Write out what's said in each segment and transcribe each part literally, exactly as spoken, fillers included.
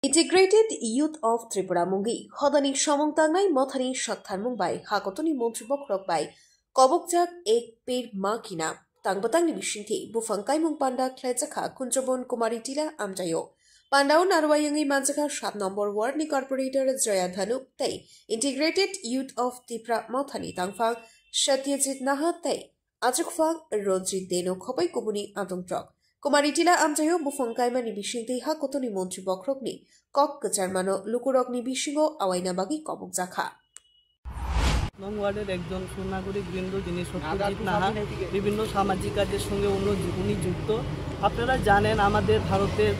Integrated Youth of Tripura mungwi hodani samung tangnai mothani saktharmung bai hakotoni montri bokhorok bai kobokjak Ek Ped Maa Ki Naam tangbatangni bisingtwi buphang kaimung panda khlaijakha Kunjobon Kumari Tila amchaio. Pandao narwai wngwi manjakha sat number ward ni corporator Joya Dhanuk tei Integrated Youth of Tipra mothani tangphang Satyajit Naha tei achukphang Ranjit Deno khobai kubuni adongtrok. Kumari Tila amchaio buphang kaimani bisingtwi hakotoni montri bokhorokni kok kwcharmano lukurokni bisingo awaina bagwi kobokjakha. নং ওয়ার্ডের একজন সুনাগরিক বৃন্দ, যিনি সত্যজিৎ নাহা, বিভিন্ন সামাজিক কাজের সঙ্গে উনি উনি যুক্ত। আপনারা জানেন, আমাদের ভারতের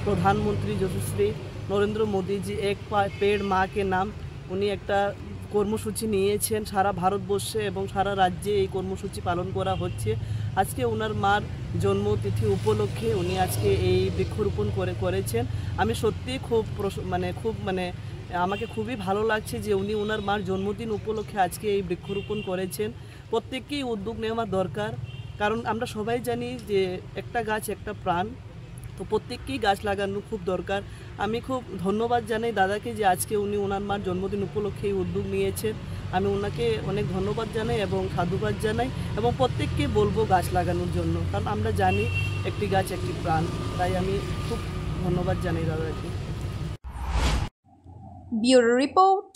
প্রধানমন্ত্রী যশস্বী নরেন্দ্র মোদীজি এক পা- পেড় মা কে নাম, উনি একটা কর্মসূচি নিয়েছেন সারা ভারতবর্ষে এবং সারা রাজ্যে এই কর্মসূচি পালন করা হচ্ছে। আজকে ওনার মার জন্মতিথি উপলক্ষে উনি আজকে এই বৃক্ষরোপণ করে করেছেন। আমি সত্যি খুব প্রশ- মানে খুব মানে আমাকে খুবই ভালো লাগছে যে উনি ওনার মার জন্মদিন উপলক্ষে আজকে এই বৃক্ষরোপণ করেছেন। প্রত্যেককেই উদ্যোগ নেওয়া দরকার, কারণ আমরা সবাই জানি যে একটা গাছ একটা প্রাণ। তো প্রত্যেককেই গাছ লাগানো খুব দরকার। আমি খুব ধন্যবাদ জানাই দাদাকে যে আজকে উনি ওনার মার জন্মদিন উপলক্ষে এই উদ্যোগ নিয়েছেন। আমি ওনাকে অনেক ধন্যবাদ জানাই এবং সাধুবাদ জানাই এবং প্রত্যেককে বলবো গাছ লাগানোর জন্য, কারণ আমরা জানি একটি গাছ একটি প্রাণ। তাই আমি খুব ধন্যবাদ জানাই দাদাকে। Bureau Report,